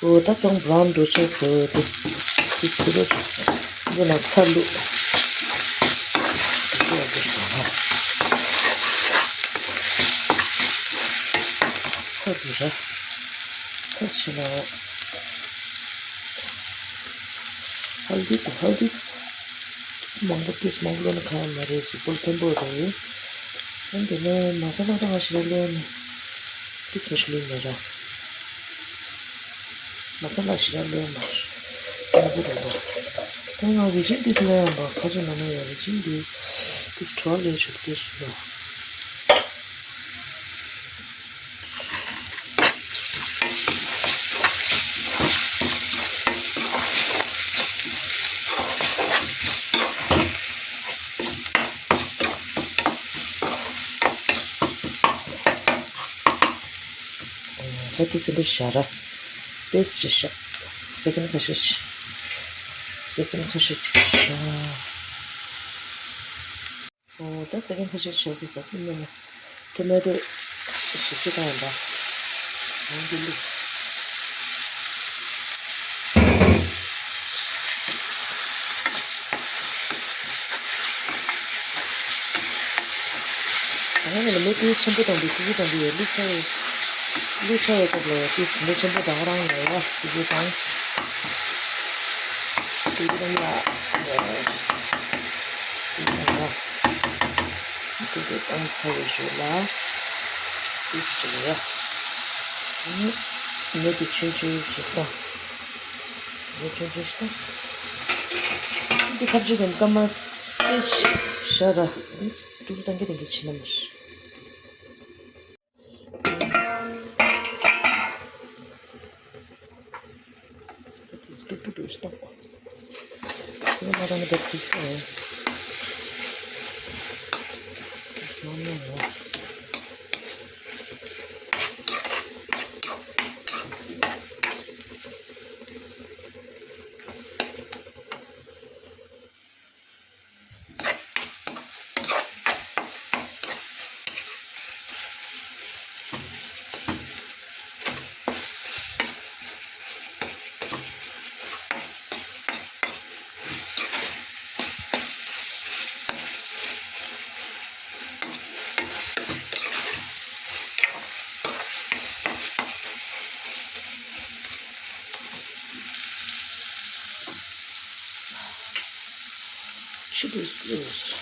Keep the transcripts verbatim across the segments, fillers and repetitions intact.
འོ་ད་ཙོང་བྷ་རའུན་འགྲོ་ཆགས་སོ་དེ། དེ་ཟེར་རོ་དེ། འདི་ལ་ཚྭ་བླུགས། ཚྭ་འདི་ར། ཚྭ་ཆེ་ན། ཧལ་དི་དང་ཧལ་དི། མང་པོ་ཏིས་མང་པོ་ལོན་ཁ་མ་རེད། གཟུགས་པོ་བརྟན་པོ་རེད། ཨ་འདི་ནས་མ་ས་ལ་དང་ཞིག་ལོན། ཏིས་མ་ཞིག་ལོན་མེད་ར། མ་ས་ལ་ཞིག་ལོན་མ། མང་པོ་རེད་ལོ། ད་ང་ཝེ་ཅིན་ཏིས་ལོན་ཡང་པ་ཁ་ཅིག་ན་ན་ཡ་ཝེ་ཅིན་ཏིས། ཏིས་ཁྲོ་ལོན་ཆོག་ཏིས་ལོ། ད་དེ་ཚོ་འདི་བཞག་ར། པེ་སི་ཞིག་བཞག་སེ་ཀན་ཁ་ཤས་ཤིག་སེ་ཀན་ཁ་ཤས་ཅིག་བཞག་འོ་ད་སེ་ཀན་ཁ་ཤས་ཤིག་བཞག་སོང་ཟེར་ནས། ཊོ་མེ་ཊོ་བཞི་བཅུ་བཏང་ཡིན་པ། འོ་འདི་བླུགས། ད་ནི་མི་ཏིས་ཆེན་པོ་དང་འདི་ཀི་ཀི་དང་འདི་ཡོད་ལུག་ཚ་ཡོད། ལུག་ཚ་ཡོད་སྐབས་ལ་ཏིས་མི་ཆེན་པོ་དང་རང་ལ་ཡ་ཀི་ཀི་དང་། ཀི་ཀི་དང་ཡ། ཀི་ཀི་དང་ཡ། ཀི་ཀི་དང་ཚ་ཡོད་ཞུ་ལ། ཏིས་ཞིག་ཡ། ནི་མི་ཏིས་ཆུན་ཆུན་ཞིག་དང་། འདི་ཆུང་ཆུང་ཞིག་དང་། འདི་ཐབས་ཇུས་ཀྱི་སྐར་མ་ཏིས་ཤ་ར། ཀྲུག་ཀྲུག་བཏང་གི་བཏང་གི་ཕྱི་ནང་མར། ཏིས་ཀྲུག་ཀྲུག་ཀྲུག་ཞིག་དང་། འདི་མ་རང་གི་འདི་ཚིག་སོང་། ཏིས་མ་མ་ཡོང་། ཆུ་དེ་བླུགས།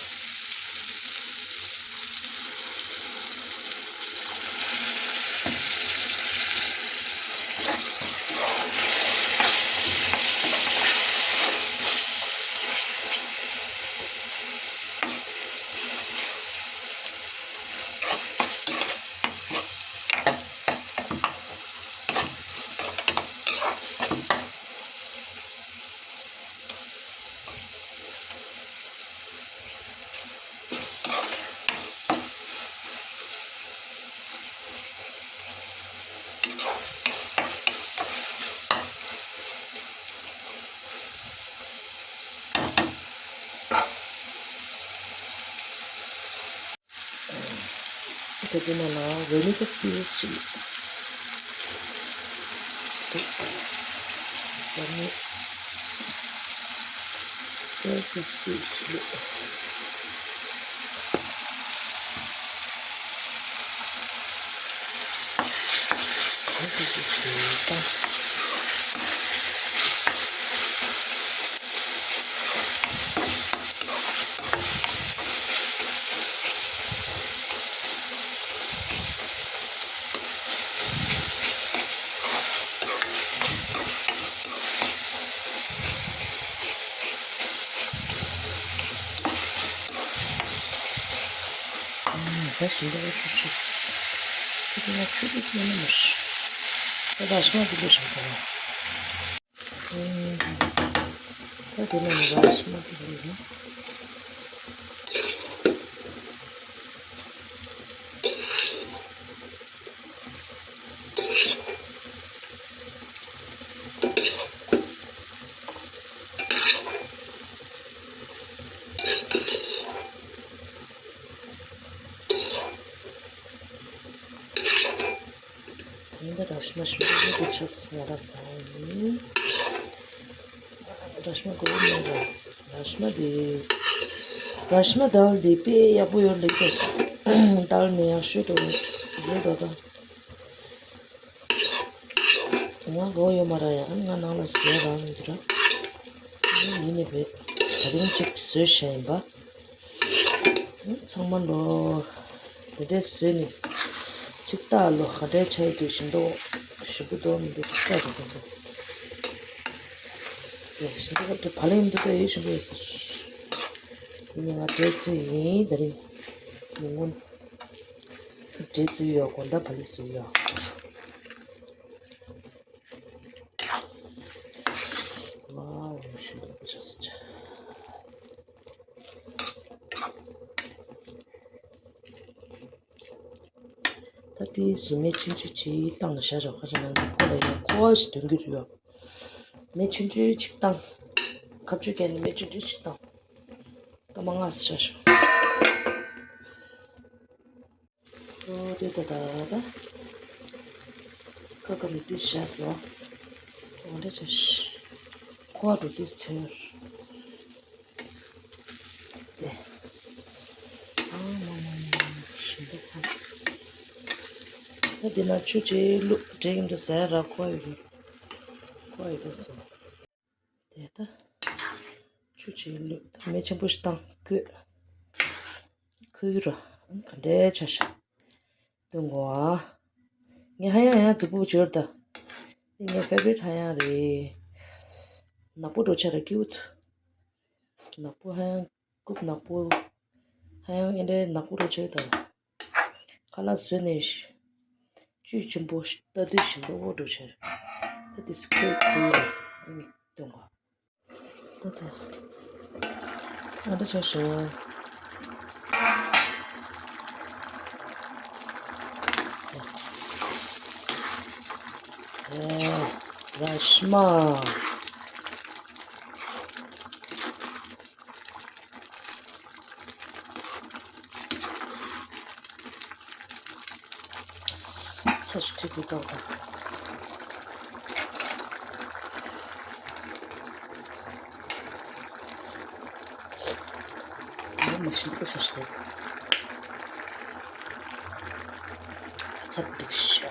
ད་དེ་ནང་ལ་ཝེ་ནི་གར་པི་སི་ཞིག་བླུགས། ད་ནི་སོ་སོས་པི་སི་ཞིག་བླུགས། ད་དེ་ཅིག་བྱས་ད། ད་ཞིམ་པོ་ཆུ་ཆུ། ཁྱེད་ཀྱི་ང་ཆུ་དེ་ཚོ་ནི་མར། ད་རཱཇ་མ་དེ་ལས་ཞིམ་པོ། ད་དེ་ནས་ནི་རཱཇ་མ་དེ་ལས་ནི། ཡིན་ད་རག་ ར་ཤི་མ་ཤིན་ཏུ་ཆ་སི་ང་ར་ས་ཡིན། ར་ཤི་མ་གོ་མེད་ར། ར་ཤི་མ་དེ། ར་ཤི་མ་དཱལ་དེ་དཔེ་ཡག་པོ་ཡོད་ལེགས་དེ། དཱལ་ནས་ཡག་ཤོས་དོ་རེད་དོ་ད། ང་གོ་ཡོད་མ་ར་ཡ། ང་ནང་ལ་བཟོས་རང་ཡིན་ར། ཡིན་ནི་བས་ད་རིང་གཅིག་བཟོས་བཞག་ཡིན་པ། ཚང་མ་ལོ། དེ་འདྲའི་བཟོས་ནས་ཅིག་ལྟ་ལོ། ག་འདྲའི་ཆ་ཡི་དུས་ཞིམ་མདོག་ཞིམ་པོ་འདུག་མི་འདུག་ལྟ་རེ་ཁོང་ཚོ། ཡ་ཞིམ་པོ་འདུག་བ་ལེ་མི་འདུག་ལྟ་ཡོད་ཞིམ་པོ་ཡོད་ཟེར། ཡིན་ནི་ང་འབྲས་བཙོས་ཡིན་ད་རིང་ཉིན་གུང་། འབྲས་བཙོས་ཡོད་དགོང་དག་བ་ལེ་བཟོས་ཡོད། ཝའོ་ཞིམ་པོ་འདུག་ཆ་སི་ཆ། ད་དེ་ཞི་མི་ཆུང་ཆུང་ཅིག་བཏང་ནས་བཞག་ཆོག་ཁ་ཆེ་ནང་དུ་ཁོ་ལ་ཡང་ཁོ་བ་ཞིག་འདོན་གྱི་རེད་ཡོད། མི་ཆུང་ཆུང་ཅིག་བཏང་། ཁ་ཆུ་བཀལ་ནས་མི་ཆུང་ཆུང་ཅིག་བཏང་། སྐར་མ་ལྔ་ཙམ་བཞག་ཆོག་ཨོ་དེ་ད་ད་ད། ཁ་ཁ་མི་དེ་བཞག་སོང་། འོ་འདྲ་བྱས། ཁོ་བ་འགྲོ་དུས་ཐོན། དེ། ཨ་མ་མ་མ་མ་ཞིམ་པོ་ཁོ། ད་དེ་ན་ཆུ་ཅིག་བླུགས་འདྲེ་ཡིན་འདྲ་ཟ་ཡ་ར་ཁོ་ཡོད་རེད། ཁོ་ཡོད་རེད་སོ། དེ་ད། ཆུ་ཅིག་བླུགས་ད་མེ་ཆེན་པོ་ཞིག་བཏང་བསྐོལ། ཁོལ་ར། ག་འདྲའི་ཆ་ཤ། སྟོན་གོ་ཨ། ངས་ཧ་ཡང་ཡང་རྫིག་པོ་བྱོས་ད། འདི་ངའི་ཕེ་ཝ་རིཊ་ཧ་ཡང་རེད། ནག་པོ་འགྲོ་ཆ་ར་ཀིའུཊ། ནག་པོ་ཧ་ཡང་རྐུབ་ནག་པོ། ཧ་ཡང་ཨེ་འདྲའི་ནག་པོ་འགྲོ་ཆ་ད། ཁ་ལག་བཟོས་ནས་བཅུད་ཆེན་པོ་ལྟ་དུས་ཞིམ་པོ་འགྲོ་ཆ་ར། ད་དེ་སི་ཁོལ་ཁོལ་ར་ཨ་ནི་སྟོན་གོ། ད་ད། ང་འདྲ་བྱས་ཤག་ཨེ། ར་ཤི་མ། ཚ་ཞིག་ཁྲིད་དགོས་ཀྱང་། ད་མ་ཤིན་ཏུ་ཤ་ཤ་རེད། ཚ་པོ་འགྲིག་ཤག་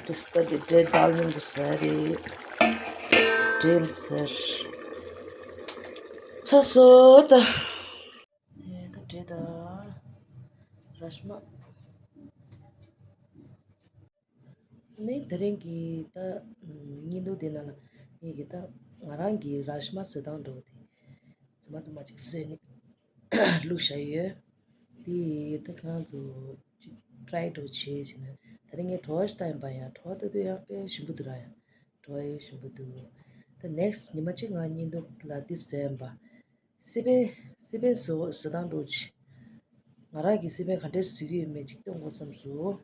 དེ་སྟ་དེ་འབྲས་དཱལ་མིན་དུ་ཟ་རེད། འབྲས་ཟེར། ཚ་སོ་ད། ད་འབྲས་དང་། ར་ཤི་མ། ནི་དེ་རིང་གི་ད། བརྙན་ཐུང་དེ་ནང་ལ་ངེད་ཀྱི་ད་ང་རང་གི་ར་ཤི་མ་བཟོ་སྟངས་འདྲ་བོ་དེ་ཚང་མ་ཚང་མ་ཅིག་བཟོས་ནས་བླུགས་བཞག་ཡོད། དེ་ད་ཁྱེད་རང་ཚོ་ཅིག་ཊི་རའི་འདྲ་བོ་བྱེད་བྱས་ནས། དེ་རིང་ངས་བྲོ་བ་ཞིག་བཏང་ཡིན་པ། ཡང་བྲོ་བ་ལྟ་དུས་ཡང་དཔེ་ཞིམ་པོ་འདུག་ར། ཡང་བྲོ་བ་ཡང་ཞིམ་པོ་འདུག་ད་ནེག་སི་ཊི་ཉི་མ་གཅིག་ང་བརྙན་ཐུང་ལ་འདི་བཟོས་ཡིན་པ། སི་པན། སི་པན་བཟོ་བཟོ་སྟངས་འདྲ་བོ་ཅིག་ང་རང་གིས་སི་པན་ག་འདྲས་བཟོ་གི་ཡོད་མེད་ཅིག་སྟོན་དགོས་བསམ་སོང་།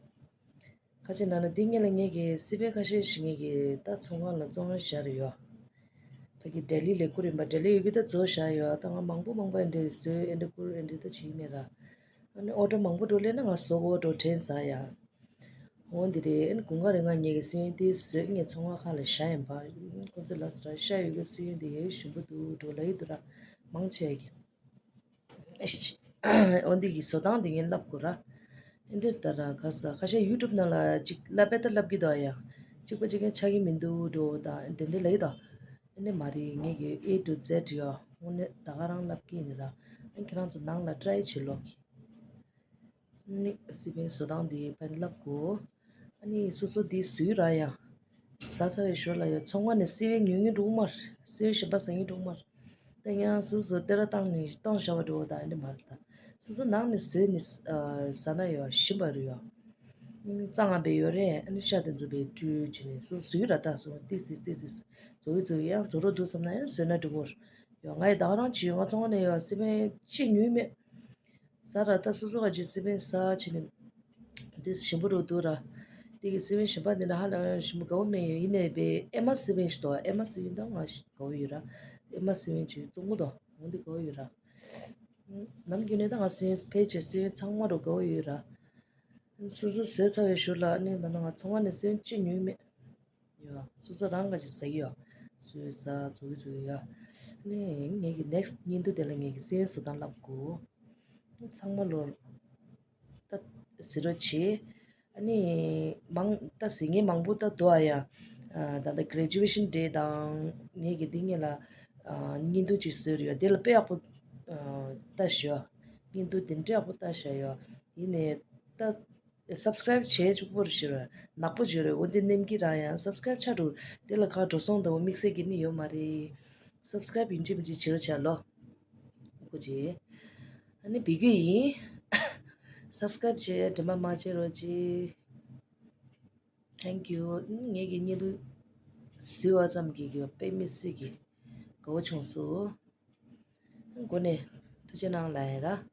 ཁ་ཆེ་ན་ན་འདི་སྔོན་ལ་ངེད་ཀྱི་སི་པན་ཁ་ཤས་ཤིག་ངེད་ཀྱི་ད་ཚོང་ཁང་ལ་བཙོང་བཞག་རེད་ཡོད། ཕ་གི་ལྡི་ལི་ལས་ཁུར་ཡིན་པ། ལྡི་ལི་ཡོད་ཀྱི་ད་བཟོ་བཞག་ཡོད། ད་ང་མང་པོ་མང་པོ་ཨེ་འདྲས་བཟོས་ཨེ་འདྲས་ཁུར་ཨེ་འདྲས་ད་བྱེད་ཀྱི་མེད་ར། ཨ་ནི་ཨོ་ཌར་མང་པོ་འགྲོ་སླེབས་ན་ང་བཟོ་དགོས་འགྲོ་དྲན་ཟ་ཡ། འོ་འདི་རེད། ཨ་ནི་དགུན་ཁ་རེད། ང་ངེད་ཀྱི་སི་པན་འདི་བཟོས་ངས་ཚོང་ཁང་ཁག་ལ་བཞག་ཡིན་པ། ཁོང་ཚོས་ལབ་སོང་ར། ཤ་ཡོད་ཀྱི་སི་པན་འདི་ཡེ་ཞིམ་པོ་འདུག་འགྲོ་ལབ་ཀྱི་འདུག་ར། མང་ཆེ་གི། འོ་འདི་གི་བཟོ་སྟངས་འདི་ངས་ལབ་དགོས་ར། ཨེ་འདྲས་ད་ར་ཁ་ས་ཁ་ཤས་ཡུ་ཊུབ་ནང་ལ་ཅིག་ལབ་པས་ད་ལབ་ཀྱི་འདུག་ཡ། གཅིག་པ་གཅིག་རྐྱང་ཆགས་ཀྱི་མི་འདུག་འགྲོ་ད་འདྲ་འདྲ་ལབ་ཀྱི་འདུག་ཨེ་འདྲས་མ་རེད། ངེད་ཀྱི་ཨེ་ཊུ་ཛེ་ཌི་ཡོད། དངོས་གནས་ད་ག་རང་ལབ་ཀྱི་ཡིན་ར། ཨ་ཁྱེད་རང་ཚོ་ནང་ལ་ཊི་རའི་བྱེད་ལོ། ནི་སི་པན་བཟོ་སྟངས་འདི་ཕན་ལབ་དགོས། ཨ་ནི་སོ་སོ་འདི་བཟོས་ར་ཡང་། ཟ་ཚར་བའི་ཞོར་ལ་ཡང་ཚོང་ཁང་ནས་སི་པན་ཉོ་མཁན་འགྲོ་གི་མ་རེད། སི་པན་གཞན་པ་ཟ་མཁན་འགྲོ་གི་མ་རེད། ད་ཡང་སོ་སོ་སྟེར་བཏང་ནས་གཏོང་བཞག་པ་འགྲོ་བ་དང་ཨ་འདྲ་མ་རེད་ད། སོ་སོ་ནང་ནས་བཟོས་ནས་ཨ་ཟ་ན་ཡང་ཞིམ་པ་རེད་ཡང་། ཨ་ནི་རྩ་ངན་པའི་ཡོད་རེད། ཨ་ནི་ཤ་དེ་ཚོ་བའི་སྤྲུལ་བྱས་ནས་སོ་སོ་བཟོས་ར། ད་སོ་ཏིག་ཏིག་ཏིག་ཏིག་བཟོ་གི་བཟོ་གི་ཡང་བཟོ་རོགས་འདུག་བསམ་ན་ཡང་བཟོས་ན་འགྲིག་གོ། ཡང་ང་ཡི་ད་ག་རང་བྱས་ཡོད། ང་ཚོང་ཁང་ནས་ཡང་སི་པན་ཅིག་ཉོས་མེད། ཟ་ར་ད་སོ་སོ་ག་ཅིག་སི་པན་ཟ་བྱས་ནས། དེ་ཞིམ་པོ་རུ་འདུག་ར། དེ་གི་སི་པན་གཞན་པ་འདི་འདྲ་ཧ་ལས་ཞིམ་པོ་དགའ་བོ་མེད་ཡོད། ཡིན་ནའི་བའི་ཨེ་མ་སི་པན་ཞིག་འདུག་ཨེ་མ་སི་པན་ད་ང་དགའ་བོ་ཡོད་ར། ཨེ་མ་སི་པན་ཅིག་བཙོང་གི་འདུག་འོ་འདི་དགའ་བོ་ཡོད་ར། ནམ་རྒྱུན་ནས་ད་ང་སི་པན་ཕལ་ཆེར་སི་པན་ཚང་མ་རུ་དགའ་བོ་ཡོད་ར། སོ་སོ་བཟོས་ཚར་བའི་གཞུག་ལ་ཨ་ནི་ད་ནང་ང་ཚོང་ཁང་ནས་སོན་ཅི་ཉོས་མེད། ཡོ། སོ་སོ་རང་ག་ཅིག་ཟ་གི་ཡོ། སོས་ཟ་འཛུགས་ཀྱི་འཛུགས་ཀྱི་ཡོ། ཨ་ནི་ངེད་ཀྱི་next་བརྙན་ཐུང་དེ་ལ་ངེད་ཀྱི་སོན་བཟོ་སྟངས་ལབ་དགོས། ཚང་མ་ལོར་ད་ཟེར་རོ་བྱེད། ཨ་ནི་མང་ད་ཟེར་ངེས་མང་པོ་ད་འདུག་ཨ་ཡ། ད་ལྟ་graduation day་དང་ངེད་ཀྱི་འདི་ངེད་ལ་བརྙན་ཐུང་ཅིག་བཟོས་རེད་ཡོ། དེ་ལ་དཔེ་ཡག་པོ་ལྟ་ཞོ། བརྙན་ཐུང་དེ་འདྲ་ཡག་པོ་ལྟ་ཞོ་ཡོ། ཡིན་ནའི་ད་subscribe་བྱས་ཆོག་པོ་རེད་ཞུ་ར། ནག་པོ་བརྗོད་རེད། འོ་འདི་ནེམ་གི་ར་ཡང་subscribe་ཆ་འགྲོ། དེ་ལ་ཁ་འགྲོ་སོང་དང་འོ་དམིགས་བསལ་གྱི་ནི་ཡོད་མ་རེད། subscribe་ཡིན་གཅིག་མིན་གཅིག་བྱེད་རོགས་བྱ་ལོ། ཨ་ཁུ་ཅི། ཨ་ནི་བི་གུ་ཡིན། subscribe་བྱས་དྲི་མ་མ་བྱེད་རོགས་ཅི། thank you། ངེད་ཀྱི་བརྙན་ཐུང་གཟིགས་པ་ཙམ་གྱིས་ཀྱི་དཔེ་མི་སྲིད་ཀྱི་དགའ་བོ་བྱུང་སོང་། འགོ་ནས་ཐུགས་རྗེ་གནང་ལ་ཡ་ར།